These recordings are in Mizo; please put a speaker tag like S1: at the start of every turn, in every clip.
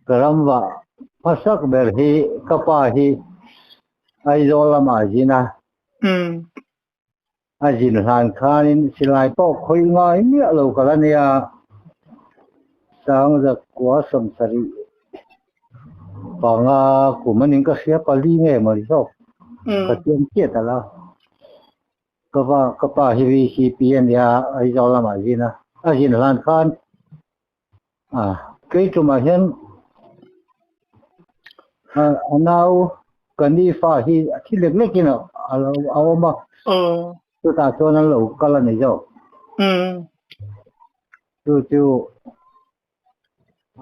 S1: Ka ram vah hmasak ber hi ka pa hi Aizawl lamah a zin a. A zin hlan khanin silai pawh khawih ngai miah lo ka la nia. Sangzakua 70 panga kum anin ka hria pali nge mawni zawk ka chiang chiah ta lo. Ka va ka pa hi VCP a nia Aizawl lamah a zin a. A zin hlan khan Kei tumah hian a nau ka ni fa hi a thi lek lekin a lo a awm a, chutah chuan an lo kal a ni zawk. Chu chu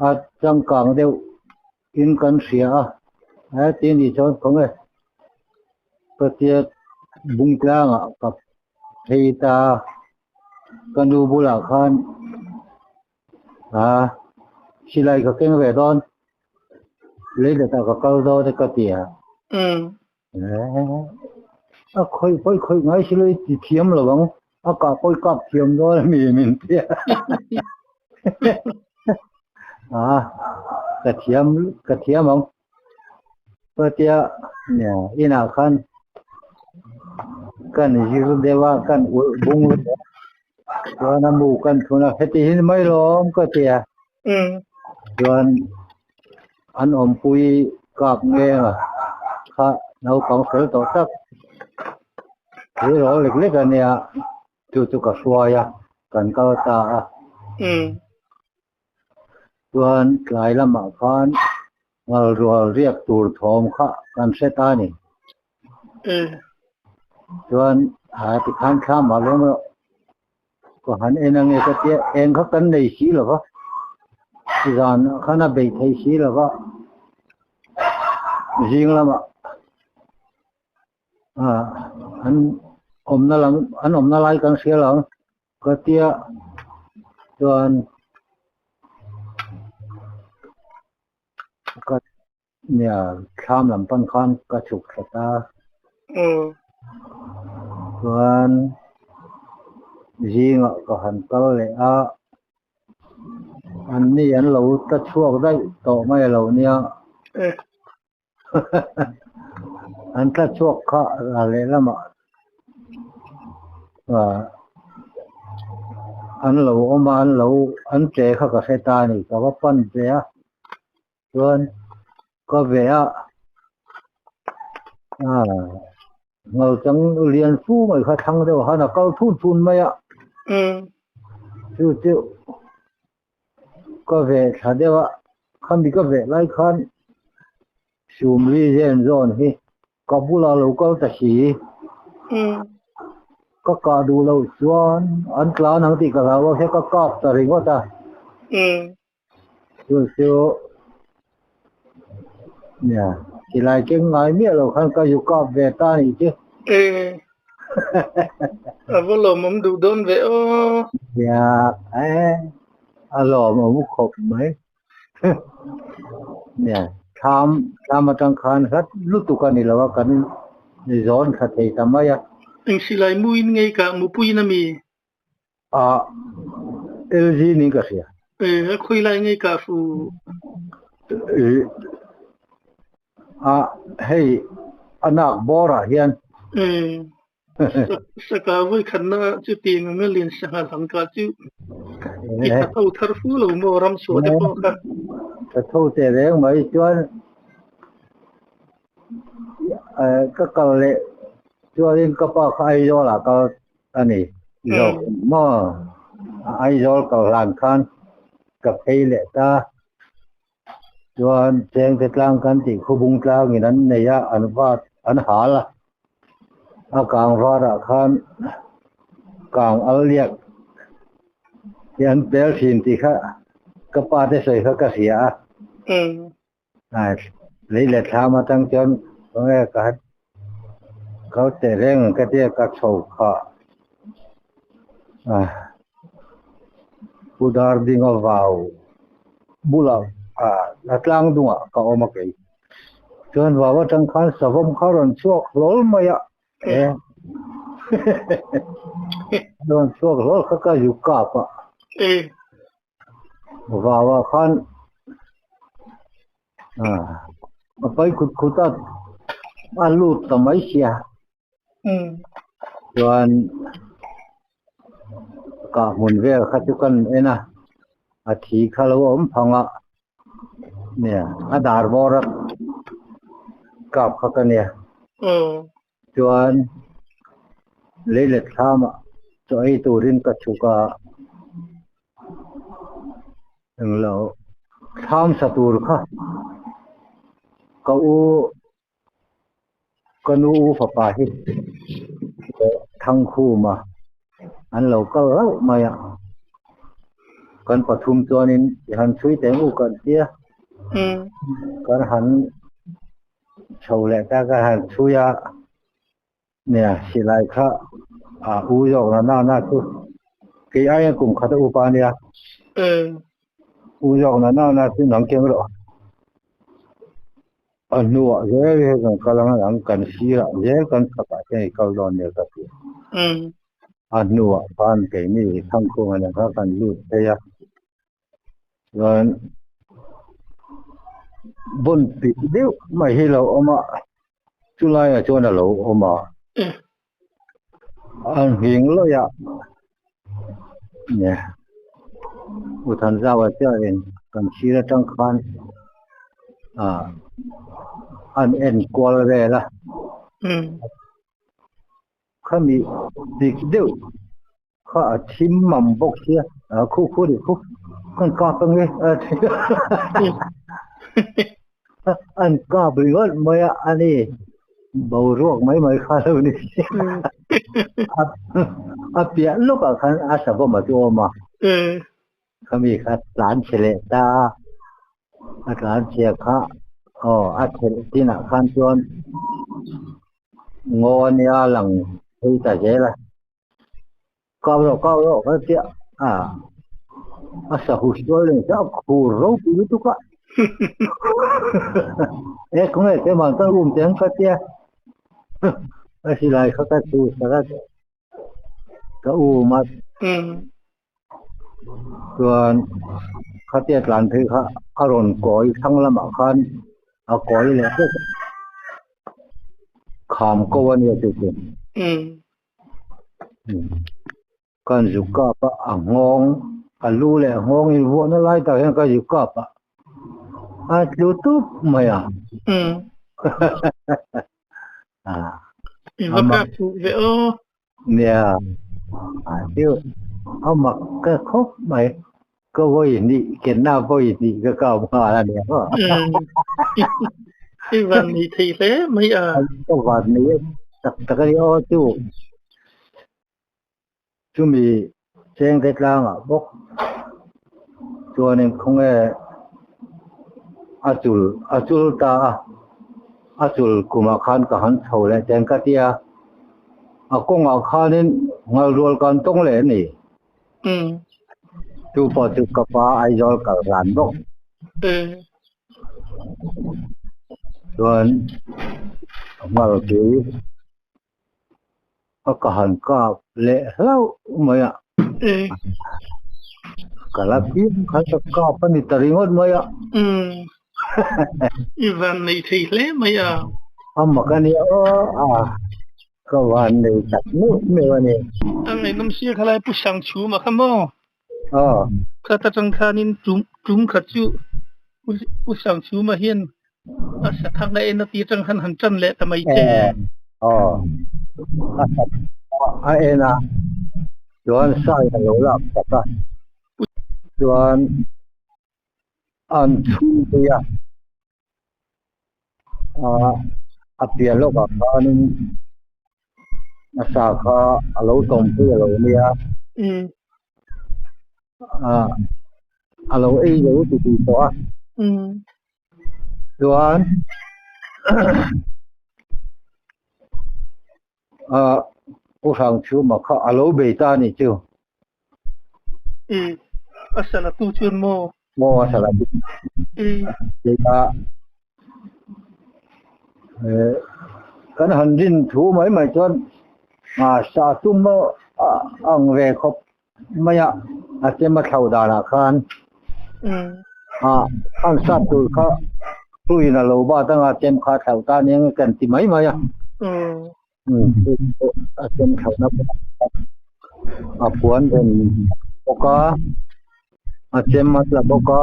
S1: a changkang deuh in kan hria a, he ti nih chuan khawnge ka tia bungtlangah ka phei ta Ka nu bulah khan a silai ka keng ve dawn, leiletah ka kal dawn e ka ti a. A khawih pawi khawih ngai si lo i ti thiam lo ang, a kah pawi kap thiam dawn a mi min ti a. A ka thiam ka thiam ang ka tia inah khan kan zir deuh a kan ulh bung lutuk a chuan a mu kan thun a heti hi mai lawm ka ti a chuan an awmpui kap nge a kha naupang fel tawh tak tleirawl lek lek a nia chu chu ka hruai a kan kal ta a. Chuan tlai lamah khan ngalrual riak tur thawm kha kan hre ta a ni. Chuan a tikhan thlam ah lawm erawh ka han en ange ka tia eng kha kan nei si lo va, zan ah khan a beih thei si lo va, zing lamah an awmna lam an awmna lai kan hria lo ang. Ka tia chuan ka nia thlam lam pan khan ka chhuk thla ta. Chuan zingah ka han kal leh a, an ni an lo ta chhuak daih tawh mai lo nia. An tla chhuak kha ral lehlamah an lo awm a, an lo an che kha ka hre ta a ni. Ka va pan ve a, chuan ka ve a, Ngauchang lian fu mai kha thlang deuh khan a kal thun thun mai a, chu chu Ka veh thla deuh a, khami ka veh lai khan Sumli zen zawn hi ka bulah lo kal ta si. Ka kah duh loh chuan an tlan ang tih ka hlau a, ka kap ta ringawt a. Chu chu nia silai keng ngai miah lo khan ka zu kap ve ta a nih chu.
S2: A va lawmawm duh dawn ve aw.
S1: Nia e a lawmawm khawp mai. Nia thlam thlam atang khan hlat lutuk a ni lo a kan zawn tha thei ta mai a.
S2: Eng silai muin ngei kah mupuiin a mi?
S1: A LG niin ka hria.
S2: E a khawi lai ngei kah fu?
S1: A hei a nak bawrah hian.
S2: E saka vawi khatna chutiang anga lian sangha hlang kah chu i tha tho thar fu lo maw ram chhuah te pawh kha.
S1: Tha tho teh reng mai chuan ka kal leh chuanin ka pa kha Aizawl ah kal a ni zawk maw? Aizawl kal hlan khan ka phei leh ta. Chuan chengte tlang kan tih khawbung tlangin an nei a, an vat an hal a. A kang varah khan kang al liak hi an pel thin tih kha ka pa te sawi kha ka hria a. Lei leh thlam atang chuan khawnge ka kal teh reng ka tia ka chho kha Pu Dardinga vau bulah a tlang dungah ka awm a kei. Chuan vau atang khan savawm kha rawn chhuak hlawl mai a e rawn chhuak hlawl kha ka zu kap a. Vauah khan. A pai khut khut a, a lut ta mai sia. Chuan kah hmun vel kha chu kan en a, a thi kha lo awm phang a, nia a dar bawr a kap kha ka nia. Chuan lei let thlamah chaw ei turin ka chhuk a, englo thlam sa tur kha ka u Ka nu u fapa hi Thangkhuma an lo kal rauh mai a, kan pathum chuanin i han chhui teh u kan tia, kan han chho leh ta ka han chhui a, nia silai kha a u zawk na na na chu kei aiin kum khat a upa ania, u zawk na na na chu nang keng rawh. A hnuah zel hi kan kal ang a, kan sirah zel kan chhakah hian i kal dawn nia ka ti. A hnuah khan keini Thangkhunga nen kha kan lut phei a, chuan vawn pih deuh mai hi lo awm a, chulaiah chuan a lo awm a, a nghing lawih a, U Thanzau-a chiahin kan sir atang khan ah an en kual vel a, khami dik deuh kha a thim mam bawk sia, a khu khu ri khu kan kap ange a ti a, an kap ringawt mai a a ni boruak mai mai kha lo ni a piah lawkah khan a savawm a chu awm a, khami kha tlan chhe leh ta a, a tlan chhia kha aw a thelh chinah khan chuan ngaw a nia lang phei ta zel a. Kau rawh kau rawh ka tia a a sahu sual leh chu a khur ropui lutuk a e khawnge keimah ka room te ang ka tia a silai kha ka chu sak a ka um a chuan khatia tlan phei kha a rawn kawi thlang lamah khan a kawi leh vek a kham ko a nia chu chu. Kan zu kap a, a nghawng, a lu leh a nghawng in vuahna lai tak hian ka zu kap a, a tlu tup mai a.
S2: I va kap fuh ve aw.
S1: Nia, a chu a mak ka khawp mai. Ka vawi hnih kenna vawi hnih ka kap nghal a nia.
S2: I van nei thei hle mai a.
S1: Ka van nei tak tak a ni aw chu. Chumi chengte tlangah bawk chuanin khawnge a chul a chul ta a, a chul kumah khan ka han chho leh teng ka tia, a kawngah khanin ngalrual kan tawng leh a ni. Chu pawh chu ka pa Aizawl kal hlan bawk. Chuan ngalpui a ka han kap leh hlauh mai a. Ka la piang khan ka kap a ni ta ringawt mai a.
S2: I van nei thei hle mai a.
S1: A mak a nia aw a. Ka van nei tak meuh meuh a ni.
S2: A ngaihnawm sia kha lai Pu Sangchhuma kha maw? Aw. Kha ta tang khanin tum tum khat chu Pu Sangchhuma hian a sathak a en a ti atang khan han tan leh ta mai che.
S1: Aw. A a en a chuan sai a lo lak tak a chuan an chhung phei a. A piah lawkah khanin a sa kha a lo tawm pui a lo nia a lo ei lo ti tih tawh a chuan Pu Hrangchhuma kha a lo bei ta a nih chu.
S2: A sala tu chuan maw?
S1: Maw a sala tu. A kan han rin thu mai mai chuan sa tum a ang ve khawp mai a, a chem a thlo danah khan an sat tur kha. Hluin a lo bat anga chem kha thlauh ta nia nge kan ti mai mai a. A chem thlauhna a puan ven bawk a, a chem a tla bawk a,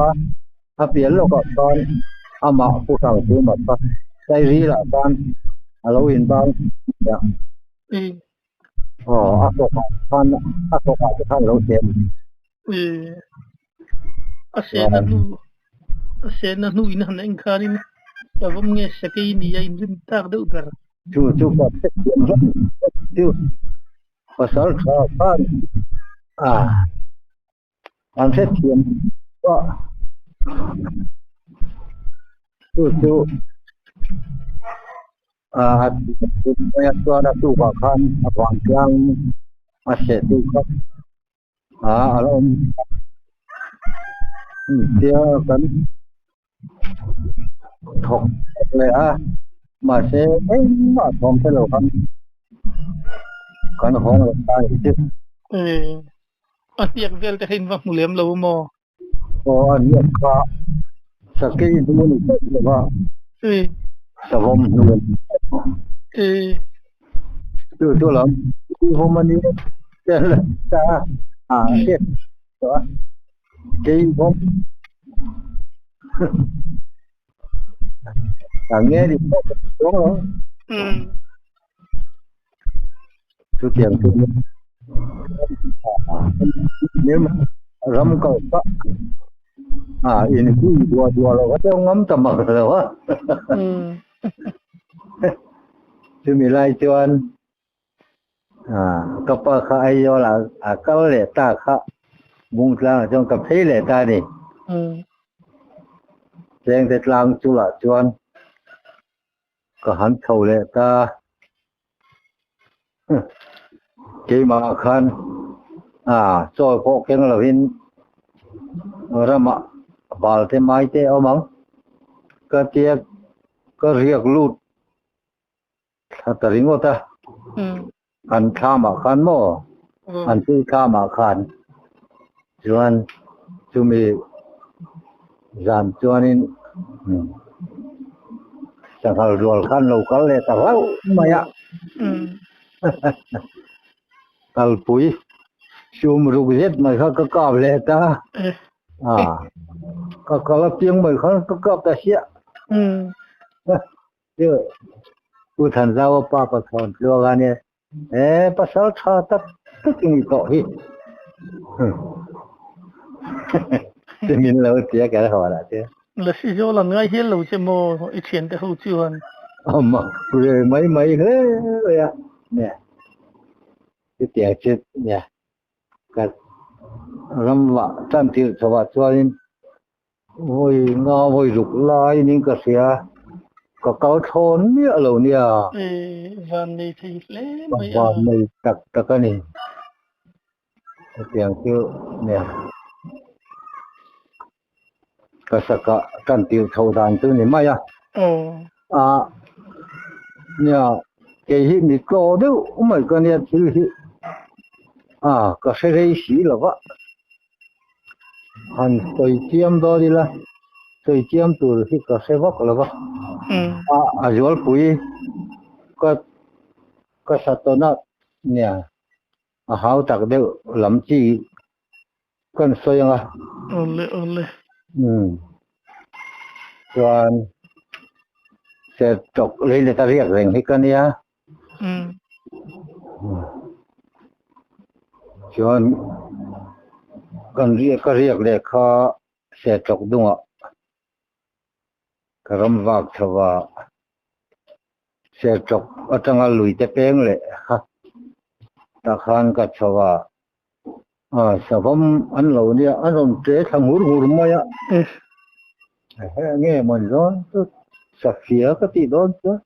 S1: a pian lawkah khan amah Pu Hrangchhuma kha Sairilah khan a lo inbang a. Aw, a thawkah khan a thawkah te khan lo chem.
S2: A sehna hnu a sehna hnu in han en khanin savawm nge sakei ni a inrin tak deuh ber.
S1: Chu chu ka hrethiam hlawm chu pasal tha khan a an hrethiam a chu chu a chuan a tukah khan a vantlang a sehtu kha a a la awm tia kan thawk leh a mahse engmah thawm hre lo khan kan hawng leh ta ni chu.
S2: A hniak vel te kha in va hmu lem lo maw?
S1: Aw a hniak kha sakei hnu a ni tawp lo va, savawm hnu a ni tawp. Chu chu lam keivawm a ni ta a hriat tawh a, keivawm a nge ni pawh ka hre chuang lo. Chutiang chu ram kal kha a inhui duah duah lo kha chuan ngam ta mak lo a. Chumi lai chuan ka pa kha Aizawl ah a kal leh ta kha Bungtlang ah chuan ka phei leh ta a ni. Chengte tlang chulah chuan Ka han chho leh ta. Keimah khan a chawi pawh keng lovin ramah bal te mai te a awm ang. Ka tia ka riak lut thla ta ringawt a. An thlamah khan maw? An thil thlamah khan chuan chumi zan chuanin sanghal rual khan lo kal leh ta hlauh mai a. Kalpui sum ruk zet mai kha ka kap leh ta. Ka kal apiang mai khan ka kap ta siah. Chu U Thanzau pa Pathawn tluak a nia. E pasal tha tak tak i ni tawh hi. Chu min lo tia ka la haw lah che.
S2: Lasi zawl an ngai hial lo che maw i thiante ho chuan.
S1: A mak ve mai mai hle mai a. Nia. Chutiang chu nia. Ka ramvah tan tirh chhoah chuanin Vawi nga vawi ruk lai ning ka hria, ka kal thlawn miah lo nia.
S2: E, van nei thei hle mai a.
S1: Van nei tak tak a ni. Hetiang chu nia. Ka saka tan tirh chho dan chu ni mai a. A, nia, kei hi mi tlaw deuh mai ka nia thil hi. A, ka hre rei si lo va. Han sawi chiam dawn ila, sawi chiam tur hi ka hre vak lo va. A a zualpui ka ka sa tawn a nia, a hau tak deuh lam chi kan sawi ang a.
S2: Awle awle.
S1: Umm. Chuan sertawk lei let a riak reng hi ka nia. Chuan kan riak ka riak leh kha Sertawk dungah ka ram vak chho a, Sertawk atanga lui te peng leh kha tah khan ka chho a, savawm an lo nia a rawn ṭe thla ngur ngur mai a, nge mawni dawn chu safia ka tih dawn chuan.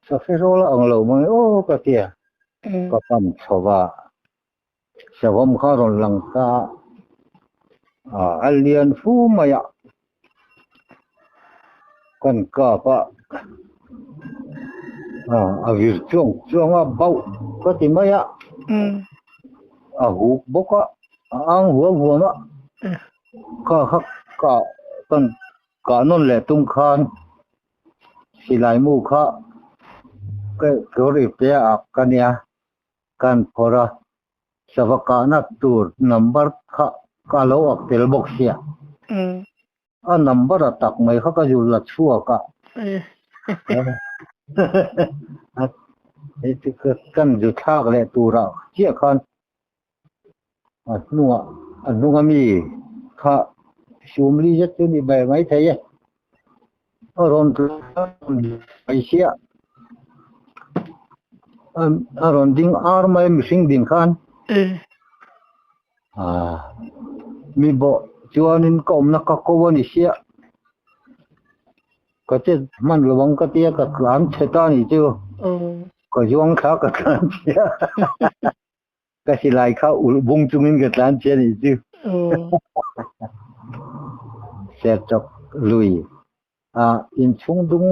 S1: Safe rawl a ang lo mai aw ka tia, ka pan chho va, savawm kha a rawn lang ta a, a lian fu mai a, kan kap a, a vir chuang chuang a, bauh ka ti mai a, a huk bawk a, a ang huam huam a, kha kha kah kan kah nawn leh tum khan. Silai mu kha ka kawr ipte ah ak ka nia, kan phawrh a, sava kahna tur number kha ka lo ak tel bawk sia. A number a tak mai kha ka zul la chhuak a. Kan zu thlak leh turah chiah khan a hnungah a hnunga mi kha sumli zet chu ni ber mai thei e. A rawn mai sia a rawn ding ar mai mihring ding khan mi bawh chuanin ka awmna ka ko a ni sia ka che hman lo ang ka tia ka tlan chhe ta a nih chu ka zuang thla ka tlan chhia. Ka silai kha ulh bung chungin ka tlan che anih chu. Serchawk lui a inchhung dung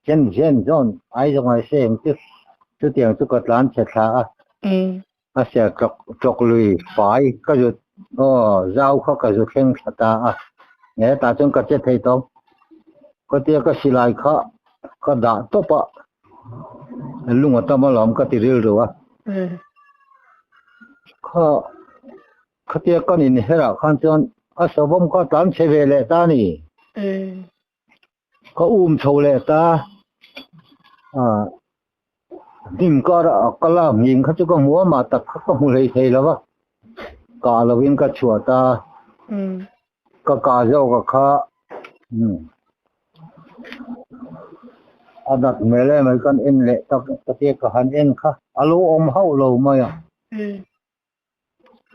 S1: chen zen zawn ai zawng ai se ang chu chutiang chu ka tlan chhe thla a. A serchawk chawk lui fai ka zut aw zau kha ka zu thleng thla ta a. Hetah chuan ka che thei tawp. Khatia ka silai kha ka dah tawp a. Lung a tam alawm ka ti rilru a. Kha khatia kan inherah khan chuan a savawm kha tlan chhe ve leh ta a ni. Ka um chho leh ta a, hnim karah a kal a, hming kha chu ka hmu a, mah tak kha ka hmu hlei thei lo va, kah lovin ka chhuah ta a. Ka kah zawk a kha a dat hmel em mai kan en leh tak ka tia ka han en kha a lo awm hauh lo mai a.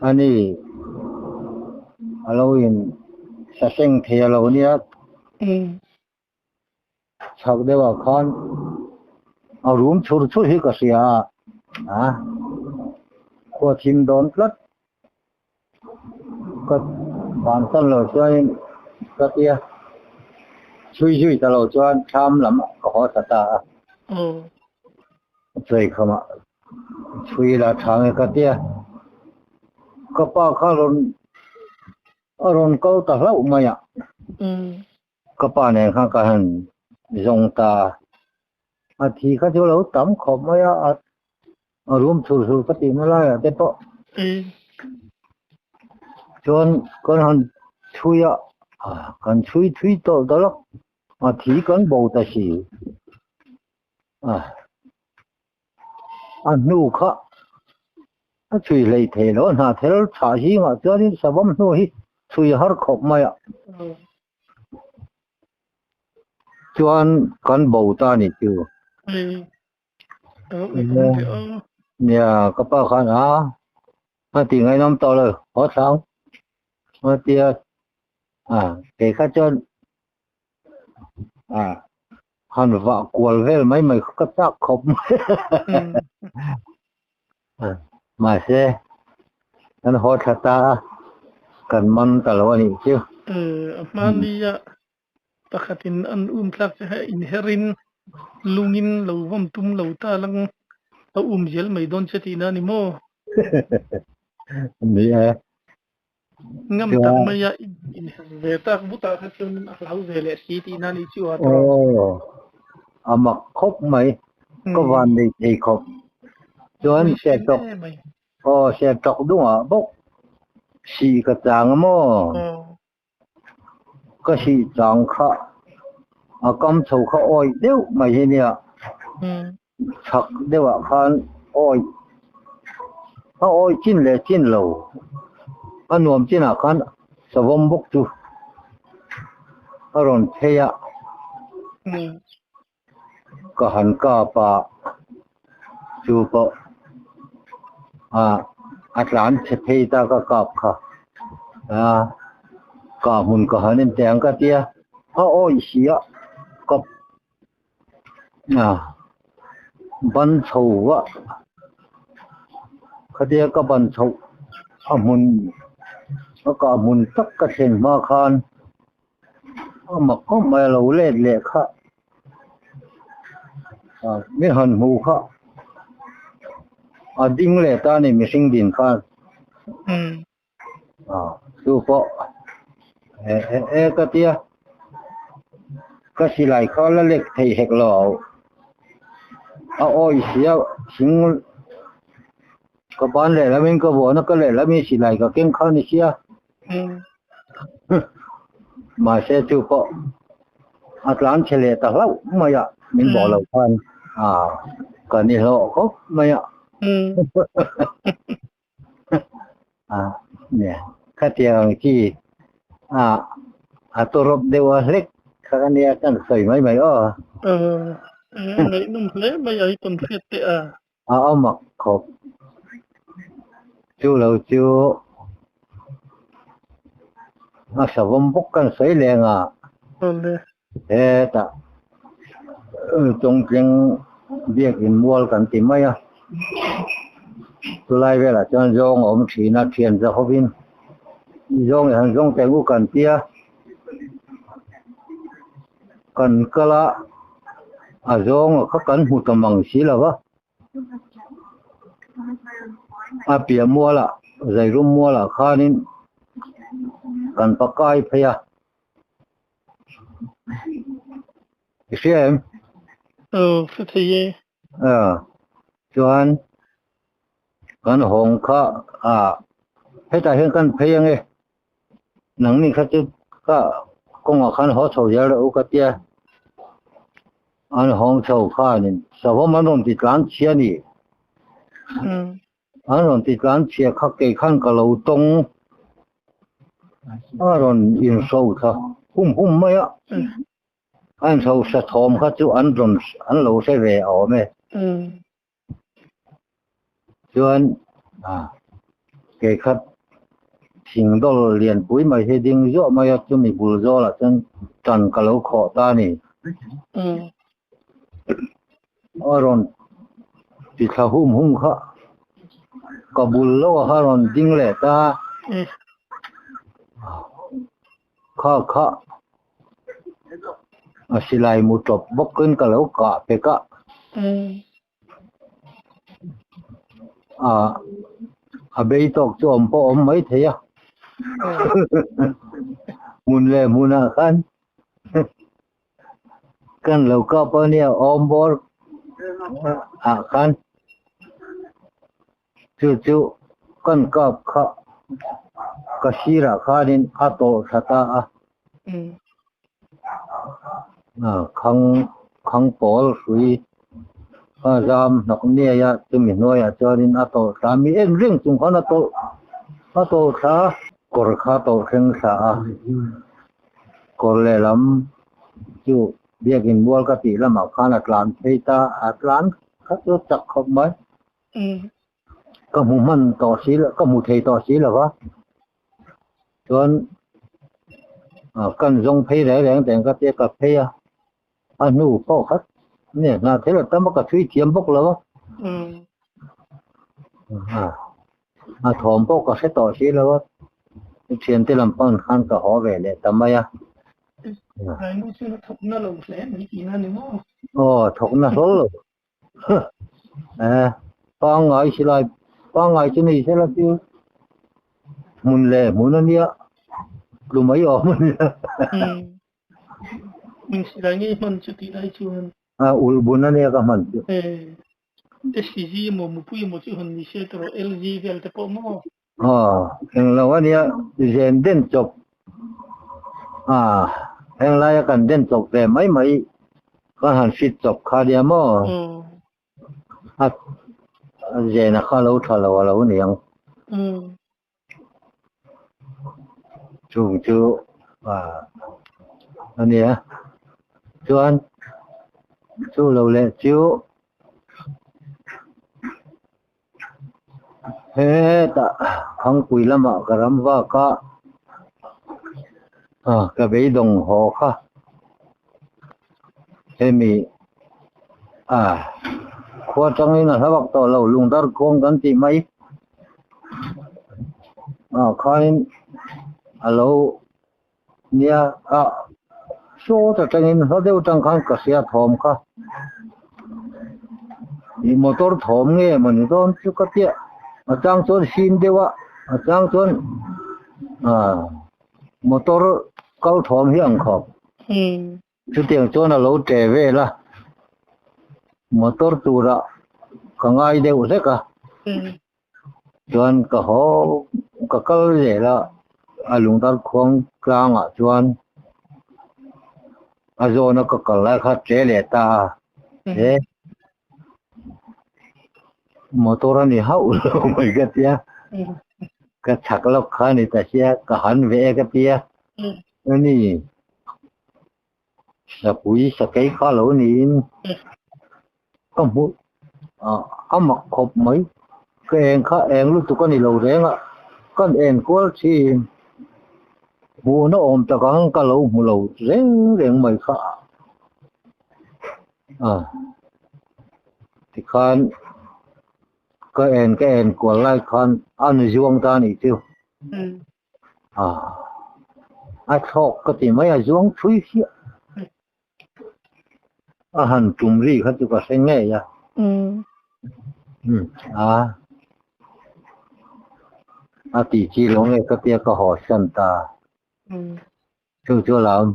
S1: Ani a lo in saseng thei a lo nia. Chhak deuhah khan a rum chhur chhur hi ka hria a, khua thim dawn tlat. Ka bansan lo chuanin ka tia chhui zui ta lo chuan thlam lam ka haw ta ta a. Chei khamah chhui la tha nge ka tia ka pa kha rawn a rawn kal ta hlauh mai a. Ka pa nen khan ka han zawng ta a thi kha chu lo tam khawp mai a a rum chhur chhur ka tihna laiah te pawh chuan kan han chhui a kan chhui thui tawlh tawlh a a thi kan bo ta si a a hnu kha a chhui hlei thei lo a hnathel chhah zingah chuanin savawm hnu hi chhui har khawp mai a chuan kan bo ta a nih chu. Nia ka pa khan a a ti ngaihnawm tawh lo haw thlang a tia a kei kha chuan a han vah kual vel mai mai kha ka chak khawp mai mahse kan haw thla ta a kan man ta lo a nih chu.
S2: A hmania Pakhatin an um tlak che hei inherin lungin lo vawm tum lo ta lang a um zel mai dawn che tihna a ni maw?
S1: Ni e.
S2: Ngam tak maia inher ve tak vutah kha chuan a hlau ve leh si tihna a nih chu a tawrh.
S1: Aw, a mak khawp mai. Ka van nei thei khawp. Chuan Sertawk aw Sertawk dungah bawk sih ka chang a maw? Ka hih chang kha a kam chho kha awih deuh mai hi nia. Chhak deuhah khan awih a awih chin leh chin lo a nuam chinah khan savawm bawk chu a rawn phei a. Ka han kap a, chu pawh a tlan chhe phei ta ka kap kha a, kah hmun ka han en teh ang ka tia, a awih si a, ka ban chho a, khatia ka ban chhoh a hmun a kah hmun tak ka thlen hma khan A mak khawp mai a lo let leh kha mi han hmuh kha a ding leh ta a ni mihring din khan chu pawh e e ka tia. Ka silai kha la lek thei hek lo. A awi sia thing ka ban lehlamin ka vuan a, ka lehlamin silai ka keng kha ni sia. Mahse chu pawh a tlan chhe leh ta hlauh mai a, min bawh lo khan a ka ni hlawh khawp mai a. A nia khatiang ang chi a a tawrawp deuh a hlek kha ka nia kan sawi mai mai aw.
S2: A ngaihnawm hle mai a i tawn hriat teh a.
S1: A awm a khawp chu lo chu a savawm bawk kan sawi leng a.
S2: Awle.
S1: Hetah Chawngtleng biakin mual kan ti mai a, chulai velah chuan zawng a awm thin a, thian za hovin zawng i han zawng teh u kan tia, kan kal a, a zawng a kha kan hmu ta mang si lo va. A piah mualah Zairum mualah khanin kan pakai phei a. I hria em?
S2: Aw, hre thei e.
S1: Aw, chuan kan hawng kha a hetah hian kan phei ange, nangni kha chu ka kawngah khan haw chho zel rawh u ka tia, an hawng chho khanin savawm an rawn ti tlan chhia a ni. An rawn ti tlan chhia kha kei khan ka lo tawng a rawn inhro thla hum hum mai a, a inhro hre thawm kha chu an rawn an lo hre ve a awm e. Chuan kei kha thing dawl lianpui mai hi ding zuah mai a, chumi bul zawlah chuan tan ka lo khawh ta a ni. A rawn ti thla hum hum kha ka bul lo a rawn ding leh ta kha kha a silai mu tawp bawkin ka lo kah pek a a bei tawk chu awm pawh awm mai thei a hmun leh hmunah khan. Kan lo kap a nia awm bawr ah khan chu chu kan kap kha ka sirah khanin a tawh thla ta a khang khang pawl hrui a zam hnawk niai a chumi hnuaiah chuanin a tawh thla mi en reng chung khan a tawh a tawh thla kawr kha a tawh thleng thla a. Kawr lehlam chu biakin mual ka tih lamah khan a tlan phei ta, a tlan kha chu chak khawp mai. Ka hmu hman tawh si lo, ka hmu thei tawh si lo va, chuan kan zawng phei reng reng teng ka tia ka phei a, a hnu pawh khat nge hna thil a tam a ka chhui thiam bawk lo a. A thawm pawh ka hre tawh si lo a, i thiante lam pan khan ka haw ve leh ta mai a.
S2: Hnai nu chuan a thawk na lo hle mai tihna a ni maw?
S1: Aw, thawk na hlawl lo. Eh, pangngai silai, pangngai chu ni sela chu hmun leh hmun a nia, tlu mai awm a nia.
S2: Min silai ngei hman chu tih lai chuan.
S1: A, ulh bun a nia ka hman chu.
S2: Eh. SCG emaw mupui emaw chu han ni se tawh LG vel te pawh maw?
S1: Aw, englo a nia, zen den chawp a, heng laia kan den chawp ve mai mai kan han fit chawp kha nia maw? A zena kha lo tha lo a lo niang. Chung chu a nia chuan chu lo leh chu hetah thangpui lamah ka ram vak a ka beidawng haw kha hemi khua tangin a hla vak tawh lo lungdar kawng kan tih mai. Ah khain a lo nia a sawt atangin hla deuh atang khan ka hria thawm kha ih motor thawm nge mawni dawn chu ka tia a chang chuan him deuh a a chang chuan ah motor kal thawm hi ang khawp. Chutiang chuan a lo ṭe vel a, motor turah ka ngai deuh hlek a, chuan ka haw ka kal zel a, a lungdar khuang tlangah chuan a zawna ka kal lai kha ṭe leh ta a, he motor a ni hauh lo mai ka tia, ka chhak lawk kha a ni ta sia, ka han ve e ka tia, a ni. Sapui sakei kha lo niin ka hmuh a mak khawp mai. Ka eng kha eng lutuk a ni lo reng a, kan en kual thin. Hmuhna awm tak ang ka lo hmu lo reng reng mai kha. Tikhan ka en ka en kual lai khan a ni zuang ta a nih chu. A thlawk ka ti mai a zuang thui fiah a han tum ri kha chu ka hre ngei a a a tih chi lo nge ka tia ka haw san ta chu chu lam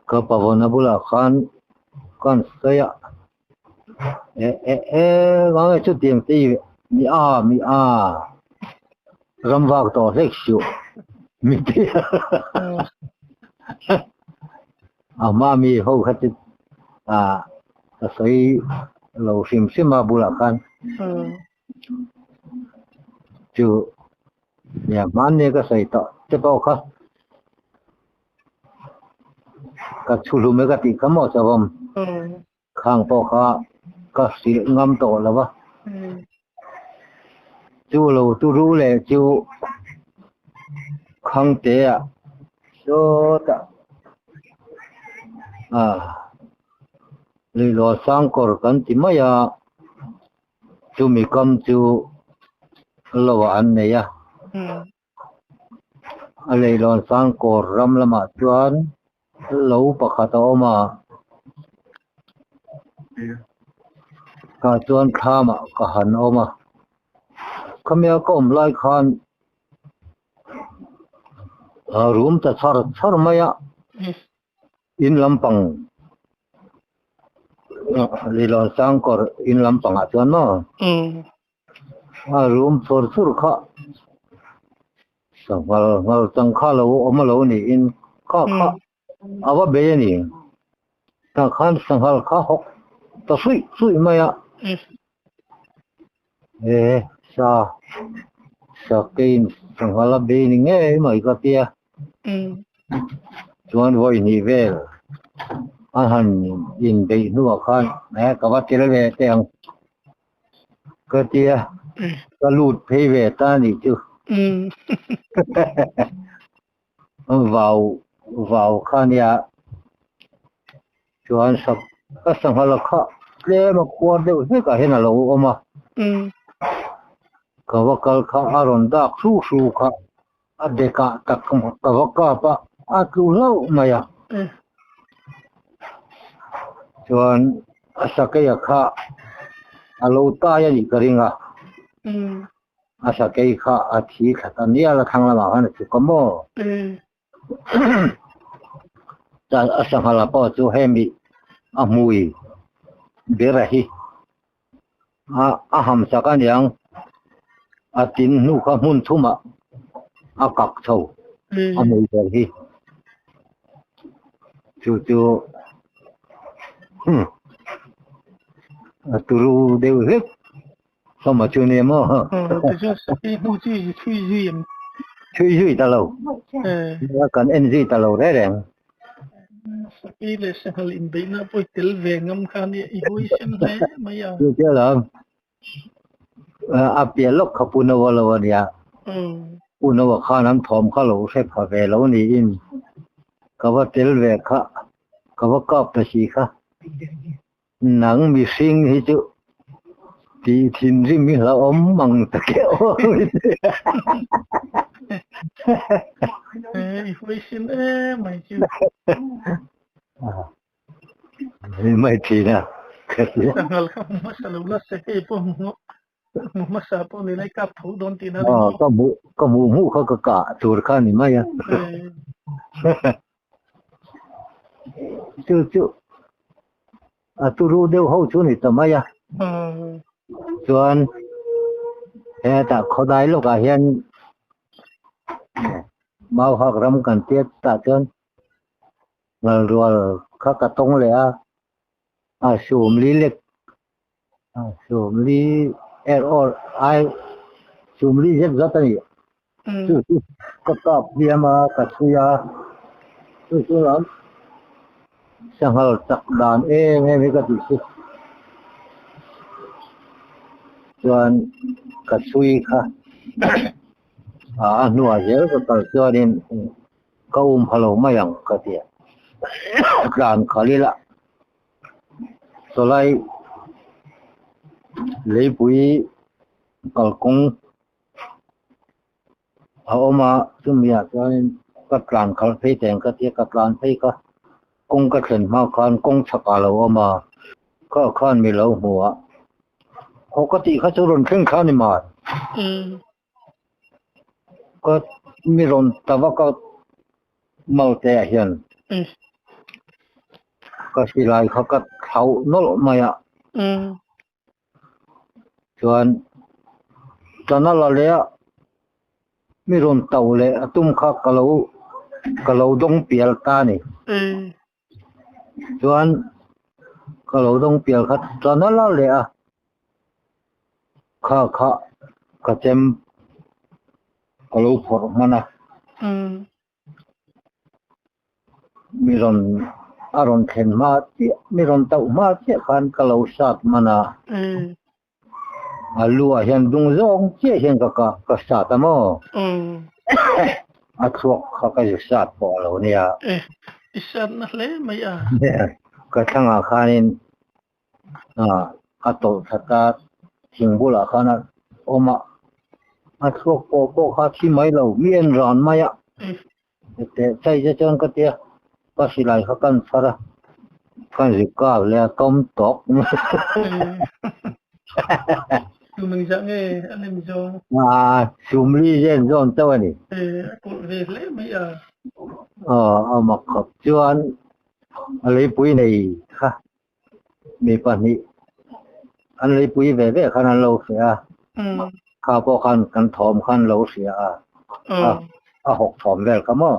S1: ka pavawna bulah khan kan sawi a e e e nge chutiang te mi a mi a ram vak tawh hlek suh mi ti a hma mi ho kha chu a ka sawi lo hrim hrim a bulah khan chu nia hmanni ka sawi tawh te pawh kha Ka chhuhlum e ka tih kha maw Savawm? Khang pawh kha ka hrilh ngam tawh lo va. Chu lo turu leh chu Khangtea sawtah Luihlawh Sangkawr kan ti mai a. Chumi kam chu lo ah an nei a. A leilawn sangkawr ram lamah chuan lo pakhat a awm a, tah chuan thlamah ka han awm a, khami a ka awm lai khan room ta chhar chhar mai a, in lampang leilawn sangkawr in lampangah chuan maw. A rum chhur chhur kha sanghal nghal chang kha lo awm a lo niin kha kha a va bei a ni. Tah khan sanghal kha hawk ta hruih hruih mai a. E sa sakeiin sanghal a bei ni ngei mai ka tia. Chuan vawi hnih vel a han inbeih hnuah khan e ka va tel ve teh ang. Ka tia ka lut phei ve ta nih chu. Vau vau kha nia chuan sak ka sangha la kha tlem a khuar deuh hlek ah hian a lo awm a. Ka va kal kha a rawn dak hru hru kha a dekah tak ka va kap a a tlu hlauh mai a. Chuan a sakei a kha a lo tai a nih ka ring a. A sakei kha a thi thla ta mial a thlang lamah khan a chhuk a maw? Chuan a sangha la pawh chu hemi a hmui ber a hi a ham sak a niang a tin hnu kha hmun thumah a kak chho a hmui ber hi chu chu a turu deuh hlek Sawma chu nia maw?
S2: Tichuan sakei hnu chu i chhui zui em?
S1: Chhui zui ta lo. Kan en zui ta lo reng reng.
S2: Sakei leh sanghal inbeihna pawh i tel ve ngam kha nia, i huaisen hle mai a.
S1: Chu chiah lo. A piah lawk kha Pu Noa lo a nia. Pu Noa khan an thawm kha lo hre pha ve lo niin ka va tel ve kha, ka va kap ta si kha. Nang mihring hi chu tih thinrim hi hlauhawm mang ta keuh
S2: I huaisin em mai chu.
S1: Ni mai thin a.
S2: Sanghal kha hmu hmasa lo la se hei pawh hmu hmasa pawh ni lai kap tho dawn tihna ni maw?
S1: Ka hmuh ka hmuh hmuh kha ka kah tur kha ni mai a. Chu chu a turu deuh ho chu ni ta mai a. Chuan hetah khawdai lawkah hian Mauhak ram kan tia chutah chuan ngalrual kha ka tawng leh a, a sumli lek sumli er awr ai sumli zet zat a ni. Chu chu ka kap hliam a, ka chhui a, chu chu lam sanghal chak dan em em hi ka tih chu. Chuan ka chhui kha a hnuah zel ka kal chuanin ka um pha lo mai ang ka ti a, tlan khalh ila chawlai leipui kalkawng A awm a, chumi ah chuanin ka tlan khalh phei teng ka tia, ka tlan phei kha kawng ka thlen hma khan kawng chhak ah lo awm a, kha khan mi lo hmu a, haw ka tih kha chu rawn thleng kha a ni mai. Ka mi rawn ta vak a malte ah hian ka silai kha ka thlauh nawlh mai a. Chuan tana la leh a mi rawn to leh a tum kha ka lo ka lo dawng pial ta a ni. Chuan ka lo dawng pial kha tana la leh a kha kha ka chem ka lo phawrh hman a. Mi rawn a rawn thlen hma chiah mi rawn tauh hma chiah khan ka lo sat hman a, a lu ah hian dung zawng chiah hian ka ka ka sat a maw? A thluak kha ka zu sat pawh a lo nia.
S2: I sat na hle mai a.
S1: Ka thlangah khanin a tawlh that a, thing bulah khan a awm a, a thluak pawh pawh kha thi mai lo, mi en ran mai a, teh chai che chuan ka tia, ka silai kha kan chhar a, ka zuk kap leh a tawm tawk mai.
S2: Sum engzah nge a lem zawng?
S1: Sumli zen zawn chauh a ni.
S2: A kawlh ve hle mai a.
S1: Aw, a mak khawp chuan a leipui nei kha mi pahnih an leipui ve ve khan an lo hria a, kha pawh khan kan thawm khan lo hria a, a hawk thawm vel kha maw?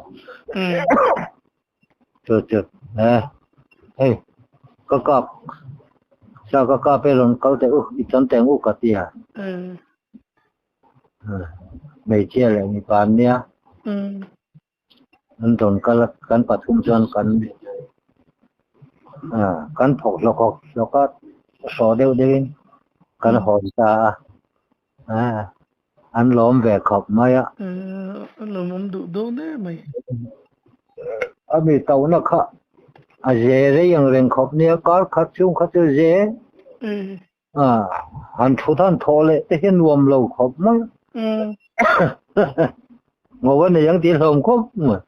S1: Chu chu e, hei ka kap sa ka kap e rawn kal teh u, i chan teng u ka ti a. Hmeichhia leh mipa an nia. An rawn kal a, kan pathum chuan kan kan thawk hlawk hlawk hlawk a, hrawh deuh deuhin kan hawn ta a, an lawm ve khawp mai a.
S2: An lawmawm duh dawn em mai.
S1: A mi tohna kha a ze rei ang reng khawp nia, kar khat chhung kha chu ze. Han thut han thawh leh te hi nuam lo khawp mai. Ngo a nei ang tih hlawm khawp mai.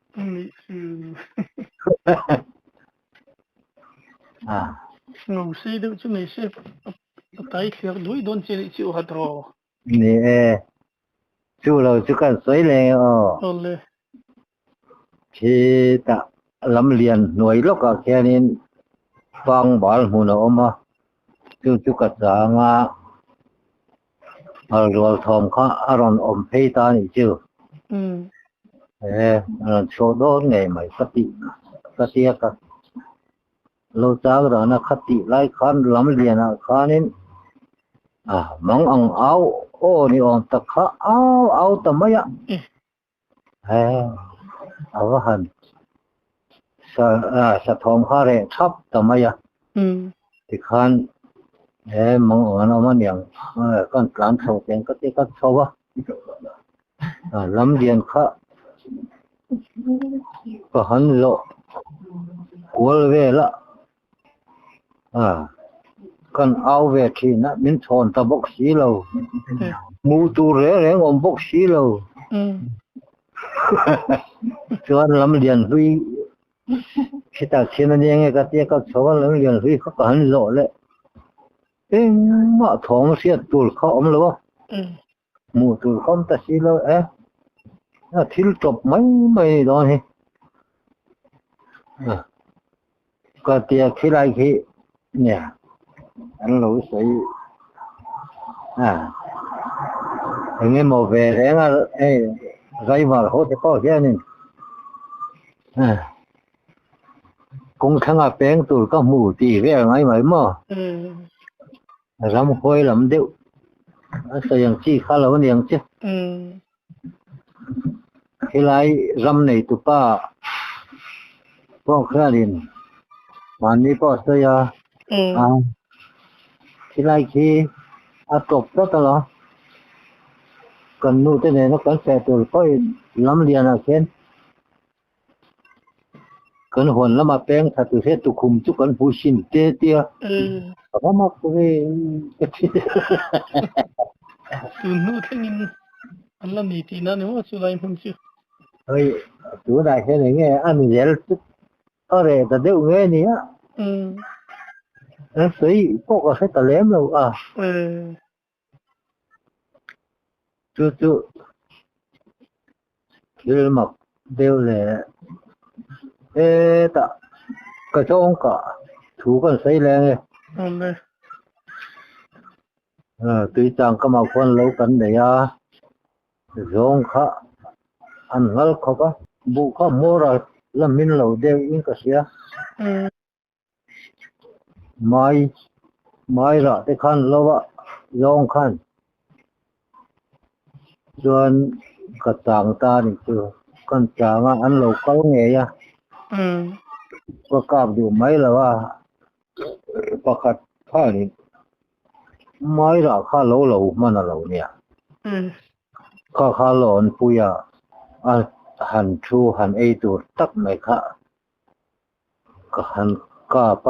S2: Ngo sei deuh chu nei se a tai thliak duai dawn che nih chu hat rawh.
S1: Ni e, chu lo chu kan sawi leng e aw.
S2: Awle.
S1: Khitah lam lian hnuai lawkah khianin pangbal hmun a awm a, chu chu ka chang a, rual thawm kha a rawn awm phei ta a nih chu. E, a rawn chhuah dawn ngei mai ka tih ka tia ka lo chang rana kha tih lai khan lam lianah khanin a mang ang au aw ni awm tak kha au au ta mai a. He a va han sa sa thawm kha reh thap ta mai a. Tikhan he mang awm an awm aniang kan tlan chho teng ka ti ka chho a. Lam lian kha ka han zawh kual vel a. Kan au ve thin a, min chhawn ta bawk si lo. Hmuh tur reng reng awm bawk si lo. Chuan lam lian hlui khitah khian a nia nge ka tia ka chho a, lam lian hlui kha ka han zawh leh. Engmah thawm hriat tur kha awm lo a. Hmuh tur kha awm ta si lo e. A thil tawp mai mai a ni dawn hi. Ka tia khilai khi nia an lo sawi a eng emaw ve reng a hei driver ho te pawh hianin kawng thlanga peng tur ka hmu tih vel ngai mai maw ramhuai lam deuh a sawi ang chi kha lo aniang che helai ram nei tupa pawh khianin mahni pawh a sawi a a helai khi a tawp tlat alawm kan nu te nena kan feh tur pawhin lam lianah khian Kan huan lamah peng tha tur hian tukhum chu kan hmu hrim te tia a va mak ve ka ti.
S2: Tun hnu thlengin an la ni tihna ni maw chu lai hmun chu.
S1: Hei tunah hian eng nge a ni zel chu a reh ta deuh nge nia. An sawi pawh ka hre ta lem lo a. Chu chu thil mak deuh leh hetah ka zawng kah thu kan sawi leng e. Tui chang ka mah khuan lo kan nei a, zawng kha an nghal khawp a. Buh kha hmawr a la hmin lo deuh in ka hria. Mai mai rah te khan lo a zawng khan chuan ka chang ta a nih chu kan chang a an lo kal ngei a ka kap duh mai lo a pakhat khanin mai rah kha lo lo hman a lo nia kha kha lawn pui a a han thu han ei tur tak mai kha. Ka han kap a,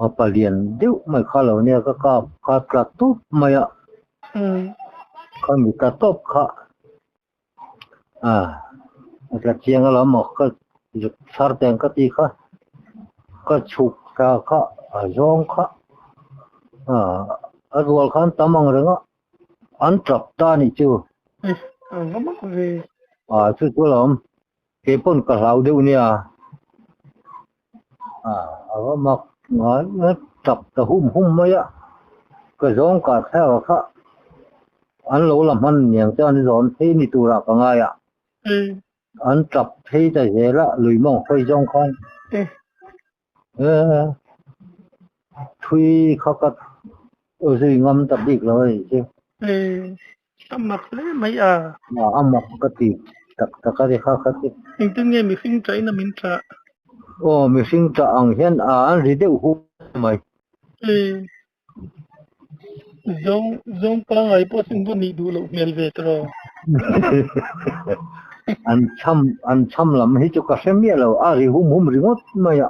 S1: a palian deuh mai kha lo nia ka kap kha tla tawp mai a, kha mi tla tawp kha a tla chiang alawm maw ka zuk chhar teng ka ti kha ka chhuk thla kha a zawng kha a rual khan tam ang reng a. An tap ta a nih chu.
S2: A va mak ve.
S1: A chu chu alawm. Kei pawn ka hlau deuh nia. A a va mak ngai ngai tap ta hum hum mai a. Ka zawng kah thlak a kha. An lo la hman niang chuan zawn phei ni turah ka ngai a. An tap phei ta zel a lui mawng hawi zawng khan. Thui kha ka zui ngam ta bik lo a nih chu.
S2: A mak hle mai a.
S1: A mak ka ti tak tak a ni kha kha chu.
S2: Engtin nge mihring ṭahin a min ṭah?
S1: Aw mihring ṭah ang hian a an ri deuh hu mai.
S2: Zawng zawng pangai pawh chu va nih duh loh hmel ve tawh.
S1: An cham an cham lam hi chu ka hre miah lo a ri hum hum ringawt mai a.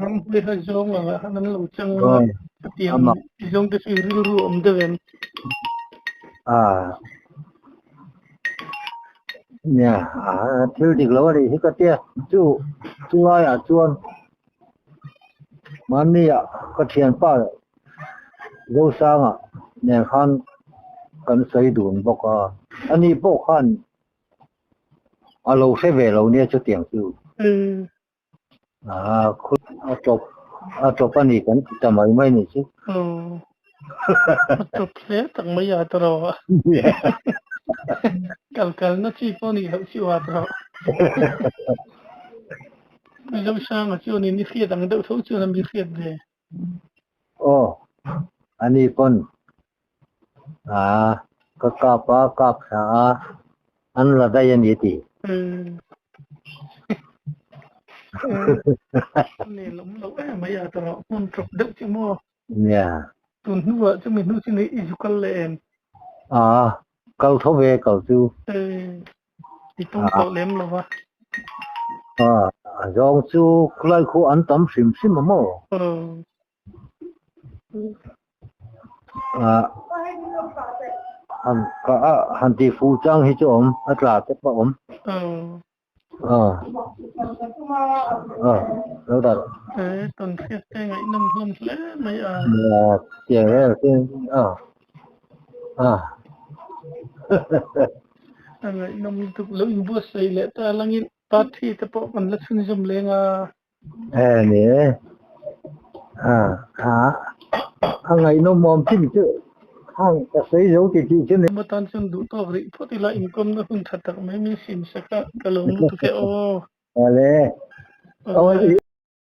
S2: Ram hmui kha zawng anga khan an lo chang a chutiang zawng te chu i rilru awm deuh em?
S1: A nia thil dik lo a nih hi ka tia chu chu laiah chuan Mahnia ka thianpa Zosanga nen khan kan sawi dun bawk a, ani pawh khan a lo hre ve lo nia chutiang chu. A tawp a tawp a ni kan ti ta mai mai ni chu.
S2: A tawp hle tak mai a ta rawh a. Kal kalna chi pawh nih loh chu a ta rawh. Zosanga chuanin i hriat ang deuh tho chuan a mi hriat ve.
S1: Aw, ani pawn ka kap a, kap thla a, an la daih a ni a ti.
S2: Nelawm loh em mai a tawrh hmun tawp deuh chu maw?
S1: Nia.
S2: Tun hnuah chumi hnu chu i zu kal leh em?
S1: Aa, kal tho ve kal chu.
S2: I tum tawh lem lo va.
S1: A zawng chu khulai khu an tam hrim hrim a maw? Han ka han tih fuh chang hi chu awm, a tla te pawh awm. Lo dah rawh.
S2: Kan hriat te ngaihnawm hlawm hle mai a.
S1: Tiang reng reng a.
S2: A ngaihnawm lutuk lo inbuatsaih leh ta langin party te pawh kan la chhunzawm leng a.
S1: E ni e. A a a ngaihnawm awm chin chu hang ka sawi zo ti tih chu ni.
S2: Kum atan chuan duh tawk rih phawt ila inkawmna hun tha tak mai min sim sak a, ka lawm lutuk e aw.
S1: Awle. Aw.